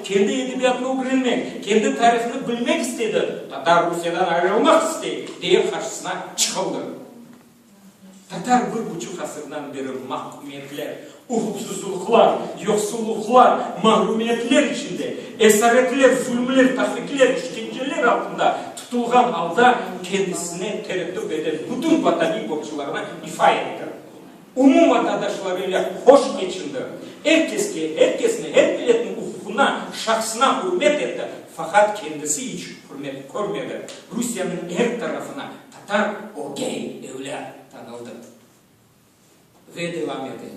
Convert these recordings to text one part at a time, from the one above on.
kendi edebiyatını ögrenmek, kendi tarihını bilmek istedi, tatar Rusiyadan ayrılmaq istey, deye qarşısına çıqıldı. Tatar bir buçuq asırdan beri mahkümiyetler, uquqsızlıqlar, yoqsullıqlar, mahrumiyetler içinde, esaretler, zulümler, tahrikler, işkenceler altında tutulğan alda kendisine terettüp eden bütün vataniy borclarını ifa etti. Umum vatandaşları ile hoş keçindi. Er keske, er kesni, er milletniñ uquqına, şahsına ürmet etti, faqat kendisi iç ürmet körmedi. Rusiyeniñ er tarafına tatar ögey evlât tanıldı. Ve devam ete.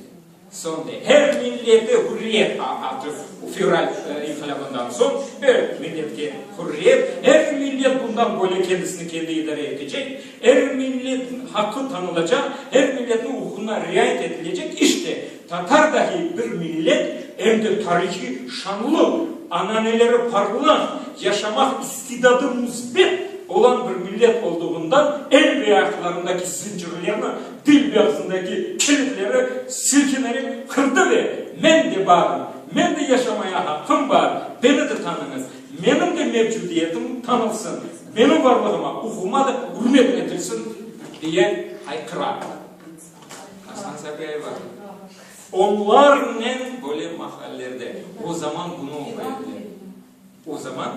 Soñ de her millete hürriyet, artıq fevral inqilâbından soñ her milletke hürriyet, her millet bundan böyle kendisini kendi idare etecek, her milletniñ haqqı tanılacaq, her milletniñ uquqına riayet etilecek, işte, tatar dahi bir millet, em de tarihi şanlı, ananeleri parlaq, yaşamaq istidadı müsbet olan bir millet olduğundan el ve ayaqlarındaki zıncırlerni, dil ve ağzındaki kilitleri silkinerek qırdı ve, Men de barım, men de yaşamaya haqqım bar, beni de tanıñız, menim de mevcudiyetim tanılsın, menim varlığıma, uquqıma da ürmet etilsin, diye hayqıra. Asan Sabri Ayvazov. Onlarnen böyle mahallerde. O zaman bunı oquy ediler. O zaman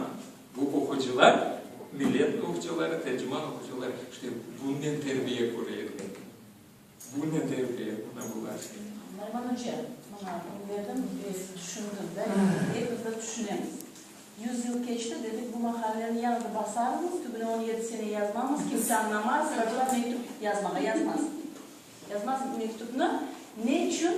bu oqucılar, Millet oqucıları, Terciman oqucıları, işte, bunnen terbiye köre ediler. Bunnen terbiye, mına bular. Nariman oca, mına, diñledim ve tüşündim da, epimiz de tüşünemiz. Yüz yıl keçti, dedik, bu maqaleni yañı basarmız, tübüne 17 sene yazmamız, kimse añlamaz, sıradılar mektüp yazmağa, yazmaz. Yazmaz mektüpni. Ne içün?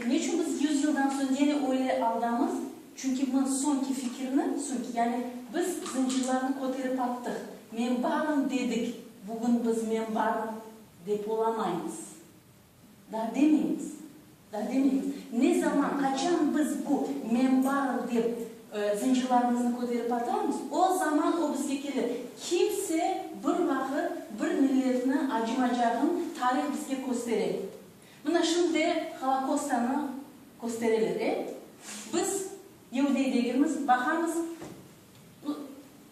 Ne içün biz yüz yıldan soñ yine öyle aldamız? Çünki mın soñki fikirni, soñki, yani biz zıncırlarnı köterip attıq. Men barım dedik, bugün biz men barım dep olamaymız. Daa demeymiz. Daa demeymiz. Ne zaman, qaçan biz bu men barım dep zıncırlarımıznı köterip atarmız, o zaman o bizge kelir. Kimse bir vaqıt bir milletni acımacağın tarih bizge köstere. Mına şimdi Holokostanı köstereler, e? Biz yeudey degilmiz, baqamız,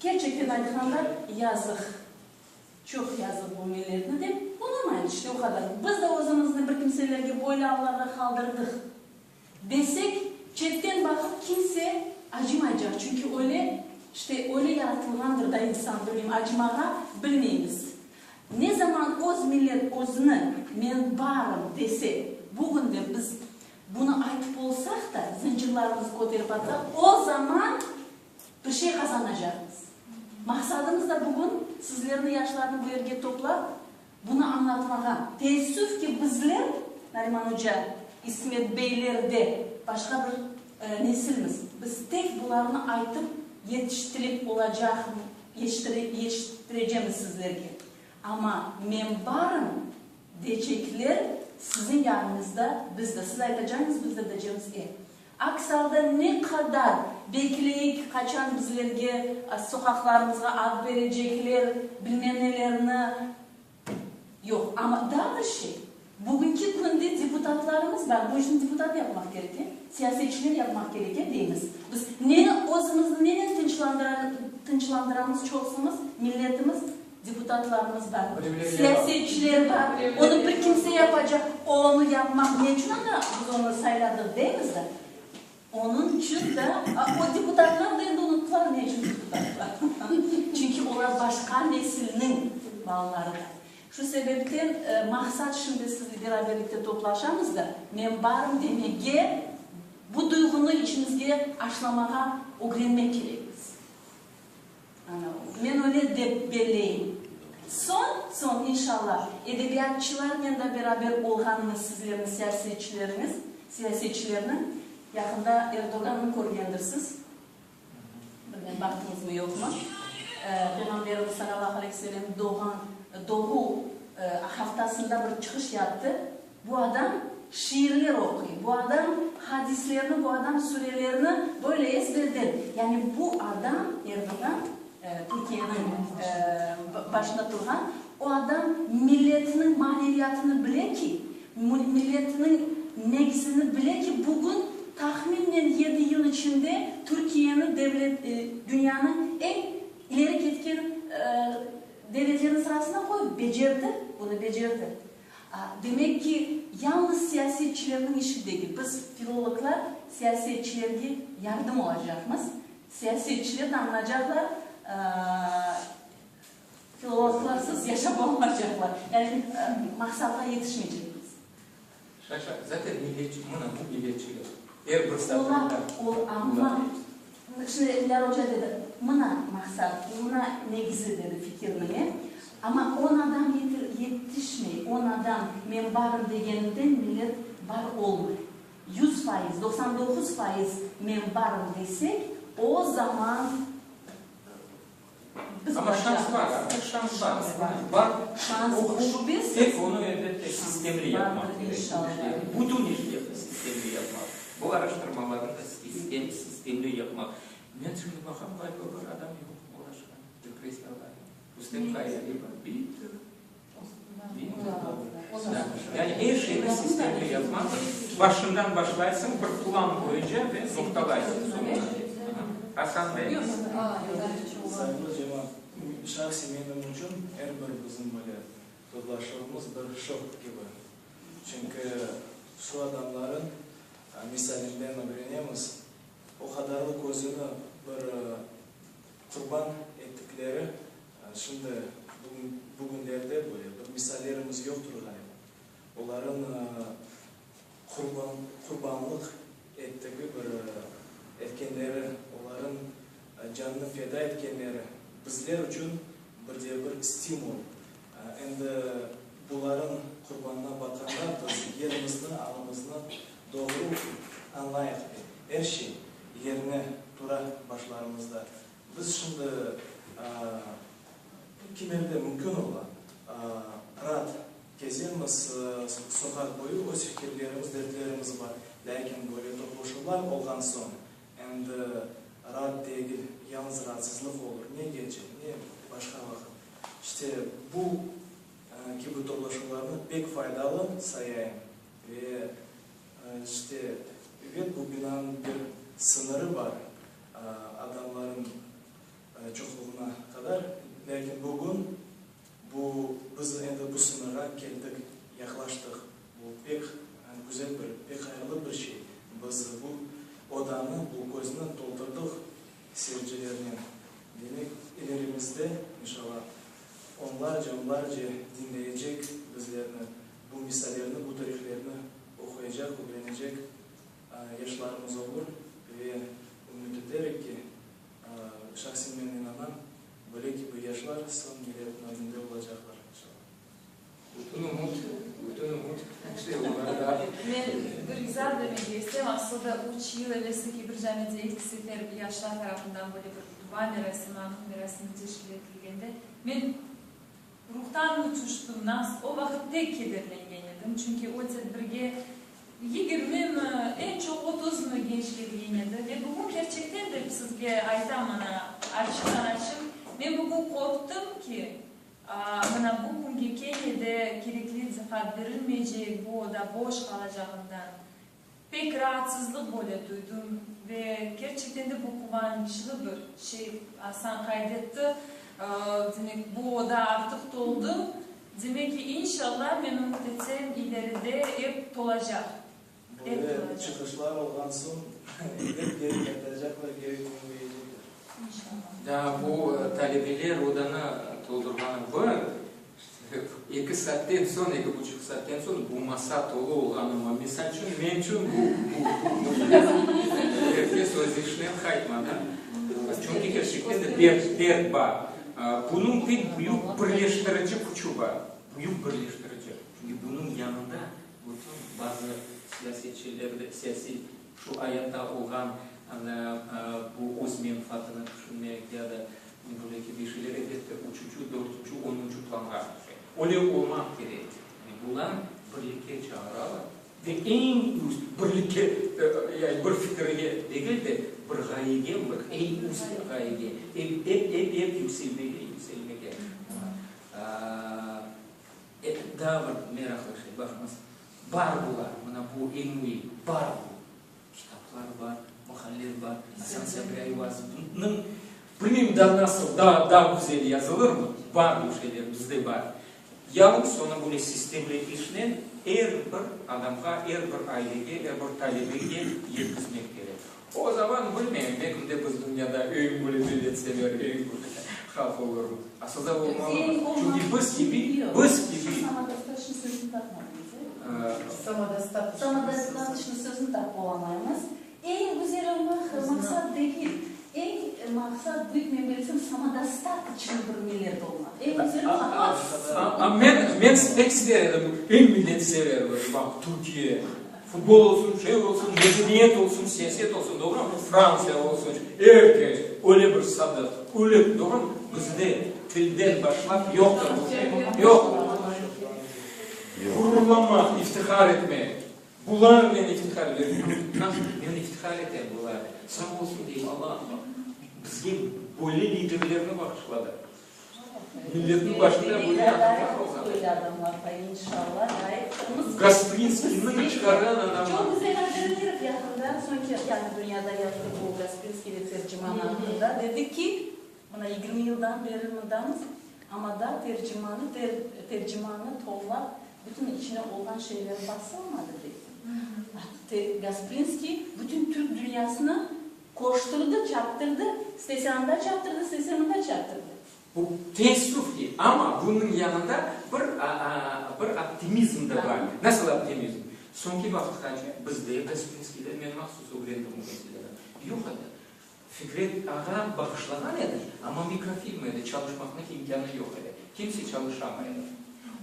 kerçekten aytqanda, yazıq. Çoq yazıq bu milletni dep olamaymız, işte o qadar. Biz de özümizni bir kimselerge böyle allarğa qaldırdıq desek, çetten baqıp kimse acımaycaq, çünki öyle, işte öyle yaratılğandır da insan, bilmeyim, acımağa bilmeymiz. Ne zaman öz millet özüni men barım dese, bugün de biz bunı aytıp olsaq da, zıncırlarımızı köterip atsaq, o zaman bir şey qazanacaqmız. Maqsadımız da bugün sizlerni, yaşlarnı bu yerge toplap, bunı añlatmağa. Teessüf ki, bizler, Nariman oca, İsmet beyler de başqa bir nesilmiz. Biz tek bularnı aytıp yetiştirip olacaq, yetiştirecemiz sizlerge. Amma men barım decekler siziñ yanıñızda, biz de. Siz aytacañız, biz de decemiz, e. Aks alda ne qadar bekleyik, qaçan bizlerge soqaqlarımızğa ad berecekler, bilmem nelerni. Yoq. Amma daa bir şey, bugünki künde deputatlarımız bar, bu işni deputat yapmaq kerek, e, siyasetçiler yapmaq kerek, e, deymiz. Biz neni özümizni nenen tınçlandıramız çoqsumız, milletimiz? Deputatlarımız bar, siyasetçiler bar, onı bir kimse yapacaq, onı yapmaq ne içün anda biz onı sayladıq deymiz da. Onıñ içün da, o deputatlar da endi unuttılar ne içün deputatlar. Çünki olar başqa nesilniñ balaları da. Şu sebepten maqsat şimdi sizle beraberlikte toplaşamız da, men barım demege, bu duyğunı içimizge aşlamağa ögrenmek kerekmiz. Men öyle dep belleyim. Soñ, soñ, inşallah, edebiyatçılarnen da beraber olğanıñız sizlerniñ siyasetçileriñiz, siyasetçilerniñ, yaqında Erdoğannı körgendirsiz, bilmem, baqtıñızmı, yoqmı, Peyğamberimiz salâllahu aleyhi ve sellem doğğan, doğuv haftasında bir çıqış yaptı. Bu adam şiirler oquy, bu adam hadislerni, bu adam surelerni böyle ezberden. Yani bu adam, Erdoğan, Türkiyeniñ başında turğan, o adam milletiniñ maneviyatını bile ki, milletiniñ negizini bile ki, bugün tahminnen yedi yıl içinde Türkiye. devlet, dünyanıñ eñ ileri ketken devletleriniñ sırasına qoyıp becerdi, bunı becerdi. Demek ki, yalnız siyasetçilerniñ işi degil, biz, filologlar, siyasetçilerge yardım olacaqmız, siyasetçiler de añlaycaqlar, filologlarsız yaşap olmaycaqlar, yani maqsatqa yetişmeycekmiz. Şaşa, zaten milletçi, mına bu milletçilik, er bir satırında. Ola, ol, amma, şimdi Eldar oca dedi, mına maqsat, mına negizi dedi fikirniñ, e? Amma on adam yetişmey, on adam men barım degeninden millet bar olmay. 100%, 99% men barım desek, o zaman biz Amma şans bar, artıq şans bar. Bar, şübesiz. Tek onı elbette sistemli yapmaq kerek. Bütün işlerni sistemli yapmaq. Bu araştırmalarnı da sistemli yapmaq. Men şimdi baqam, ğaliba bir adam yoq oğraşqan repressiyalarnen. Rustem Hayri bar. Bitti. Bitti. Yani er şeyni sistemli yapmaq. Başından başlaysıñ bir plan boyunca ve noqtalaysıñ soñuna. Asan bey. Sayğılı cemaat, şahsen menim içün er bir bizim böyle toplaşuvımız bir şok kibi. Çünki şu adamların misalinden ögrenemiz, o qadarlı közüni bir qurban ettikleri, şimdi bugünlerde böyle bir misallerimiz yoqtur ğaliba. Oların qurban, qurbanlıq ettigi bir etkenleri, oların canını feda etkenleri bizler içün bir de bir stimul. Endi buların qurbanına baqqanda biz yerimizni, alımıznı doğru añlayıq. Er şey yerine tura başlarımızda. Biz şimdi kimerde mümkün ola, raat kezemiz soqaq boyu, öz fikirlerimiz, dertlerimiz bar. Lâkin böyle toplaşuvlar olğan soñ, endi raat degil, yalnız raatsızlıq olur, ne gece, ne başqa vaqıt. İşte, bu kibi toplaşuvlarnı pek faydalı sayayım ve, işte, ebet, bu binanıñ bir sıñırı bar, adamların çoqluğına qadar, lâkin bugün bu, biz endi bu sıñırğa keldik, yaqlaştıq. Bu pek güzel bir, pek hayırlı bir şey. Biz bu odanı, bu közni toldurdıq seyircilernen. Demek, ilerimizde, inşallah, onlarca, onlarca diñleyecek bizlerni, bu misallerni, bu tarihlerni oquyacaq, ögrenecek yaşlarımız olur ve ümüt eterik ki, şahsen men inanam, böyle kibi yaşlar soñ milletniñ ögünde olacaqlar, inşallah. Bütün ümüt, bütün ümüt işte olarda. Men bir izah bermege isteyim. Aslı da üç yıl evelsi bir camide ilk sefer yaşlar tarafından böyle bir dua merasimi, añuv merasimi teşkil etilgende, men ruhtan uçuştım, nas, o vaqıt pek kederlengen edim, çünki o tedbirge yigirmimi, eñ çoq otuzmı genç kelgen edi. Ve bugün kerçekten de sizge aytam, mına, açıqtan-açıq, men bugün qorqtım ki, mına bu künge kene de kerekli diqqat berilmeycek, bu oda boş qalacağından. Pek raatsızlıq böyle duydım ve kerçekten de bu quvançlı bir şey, Asan qayd etti, demek, bu oda artıq toldı, demek ki, inşallah, men ümüt etsem, ileride ep tolacaq, ep Böyle tolacaq. çıqışlar olğan soñ, elbet, geri qaytacaqlar, geri diñleycekler. İnşallah. Daa bu talebeler odanı toldurğanı bir, eki saatten soñ, eki buçuq saatten soñ bu masa tolu olğanı, misal içün, men içün bu, bu, bu, er kes öz işinen qaytmadı. Çünki kerçekten de dert, dert bar. Bunıñ pek büyük birleştirici küçü bar. Büyük birleştirici. Çünki bunıñ yanında bütün bazı siyasetçiler de, siyasiy şu ayatta olğan bu öz menfaatını tüşünmek ya da böyle kibi şeyler elbette üçünci, dörtünci, onuncu planğa tüşe. Öyle olmaq kerek. Yani bular birlikke çağıralar ve eñ üst birlikke, yani bir fikirge degil de, bir ğayege, bir eñ üst ğayege, ep, ep, ep, ep yükselmege, yükselmege. Daa bir meraqlı şey, baqıñız, bar bular, mına bu eñ müim, bar bu. Kitaplar bar. Abhalil bar, Asan Sabri Ayvazovnıñ, bilmeyim daa nasıl, daa, daa güzel yazılırmı, bar bu şeyler, bizde bar. Yalıñız onı böyle sistemli işnen er bir adamğa, er bir ailege, er bir talebege yetkizmek kerek. O zaman, bilmeyim, belki de biz dünyada eñ böyle milletsever, eñ böyle halq olurmız. Asılda olmalımız. Çünki biz kibi, biz kibi. Samodostatoçnıy sözüni tapıp olamaymız. Eñ güzel olmaq maqsat degil. Eñ maqsat büyük men bilsem samodostatoçnıy bir millet olmaq. Eñ güzel olmaq. Men, men pek ister edim, eñ milletsever, baq, Türkiye, futbol olsun, şey olsun, medeniyet olsun, siyaset olsun, doğrumı, Fransiya olsun, er kes öyle bir sadıq, öyle, doğrumı, bizde tilden başlap yoqtır bu şey, yoq. Ğururlanmaq, iftihar etmek. Bularnen iftihar etmek. Nasıl? Men iftihar etem bularnen. Sağ olsun deyim, Allahım, bizge böyle liderlerni bağışladı. Milletniñ başında böyle adamlar olsa. Böyle adamlar da inşallah layıqtırmız. Gasprinskiyniñ çıqarğan adamı. Çoq güzel haberler yaqında, soñki yani dünyada yaptı bu Gasprinskiy ve Terciman aqqında. Dedi ki, mına 20 yıldan beri mındamız, amma daa Tercimanı, Tercimanı tollap, bütün içine olğan şeyler basılmadı, dey. Gasprinskiy bütün türk dünyasını qoştırdı, çaptırdı, istese anda çaptırdı, istese mında çaptırdı. Bu teessüf ki, amma bunıñ yanında bir, bir optimizm de bar. Nasıl optimizm? Soñki vaqıtqace bizde Gasprinskiyden, men mahsus ögrendim bu meseleni, yoq edi. Fikret ağa bağışlağan edi, amma mikrofilm edi, çalışmaqnıñ imkânı yoq edi. Kimse çalışamay edi.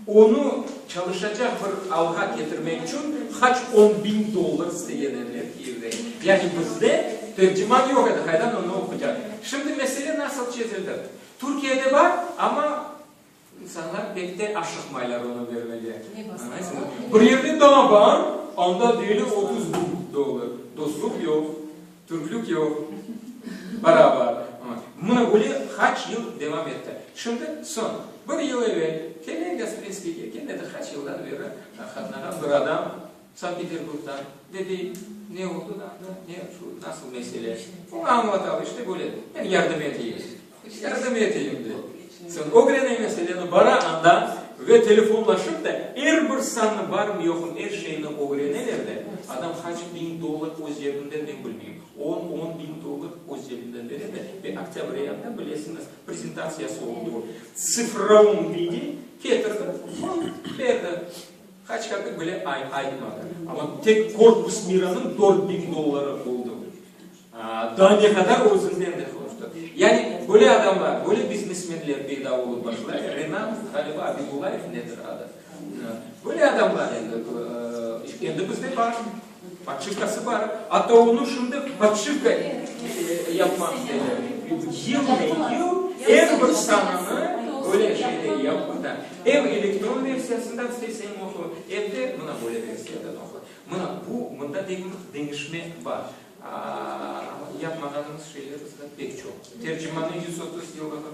Onı çalışacaq bir alğa ketirmek içün qaç on biñ dollar istegen ediler Kiyevde. Yani bizde terciman yoq edi, qaydan onı oqucaq. Şimdi mesele nasıl çezildi? Türkiyede bar, amma insanlar pek de aşıqmaylar onı bermege. Añlaysıñızmı? Bir yerde daa bar, anda deyler 30 biñ dollar. Dostluq yoq, türklük yoq, para bar. Mına böyle qaç yıl devam etti. Şimdi soñ, bir yıl evel kele Gasprinskiyge, kene de qaç yıldan beri qatnağan bir adam Sankt-Peterburgdan, dedi, ne oldı da anda, ne, şu nasıl mesele? Oña añlatalı, işte böyle, men yardım eteyim. Yardım eteyim, dey. Soñ ögrene meseleni, bara anda ve telefonlaşıp da er bir sannı, barmı, yoqmı, er şeyni ögreneler de, adam qaç biñ dollar öz cebinden, men bilmeyim, on, on biñ dollar öz cebinden bere de, ve oktâbr ayında, bilesiñiz, prezentatsiyası oldı, tsifrovom vide ketirdi, berdi. Qaç kapik bile aytmadı. Amma tek Korpus Miranıñ 4000 dolları oldı. Daa ne qadar özünden de qoştı. Yani böyle adamlar, böyle biznesmenler peyda olıp başlay. Renan, ğaliba, Abibullayev nedir adı. Böyle adamlar endi, endi bizde bar. Podşivkası bar. Atta onı şimdi podşivka yapmaq isteyler. Yılme-yıl er bir sanını böyle şeyde yapıp da, em elektron versiyasından isteseñ oqu, em de mına böyle versiyadan oqu. Mına bu, mında deñişme bar. Amma yapmağanımız şeyler bizde pek çoq. Tercimannıñ 130 yıllığı.